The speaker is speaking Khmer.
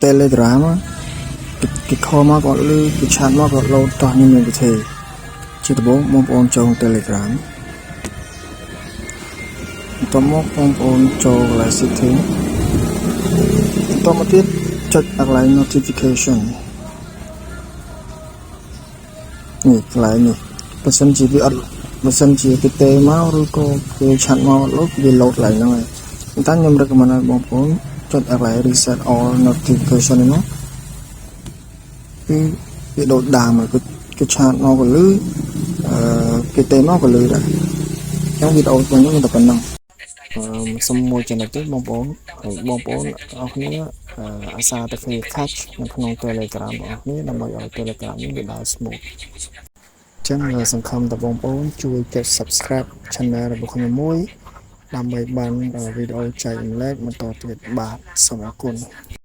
Telegram គេគេ call មកក៏លឺគេ chat មកក៏លោតតោះខ្ញុំមានវិធីជាដំបូងបងប្អូនចូល Telegram បន្ទាប់មកបងប្អូនចូលកន្លែង setting បន្ទាប់មកទៀតចុចកន្លែង notification នេះកន្លែងនេះបើសិនជាវាអត់បើសិនជាគេទេមកឬក៏គេ chat មកអត់លោតវាលោតកន្លែងហ្នឹងហើយប៉ុន្តែខ្ញុំ recommend ឲ្យបងប្អូនចុចកន្លែង reset all notification នេះមកគឺវាដូចដើមហើយគឺគេ chat មកក៏លឺអឺគេទេមកក៏លឺដែរអញ្ចឹងវីដេអូរបស់ខ្ញុំមានតែប៉ុណ្ណឹងអឺសុំមួយចំណុចទៀតបងប្អូនហើយបងប្អូនទាំងអស់គ្នាអឺអាសាទៅគ្នា catch នៅក្នុង Telegram បងប្អូនគ្នាដើម្បីឲ្យ Telegram នេះវាដើរ smooth អញ្ចឹងសង្ឃឹមថាបងប្អូនជួយចុច subscribe channel របស់ខ្ញុំមួយដើម្បីបានវីដេអូចែករំលែកបន្តទៀតបាទសូមអរគុណ។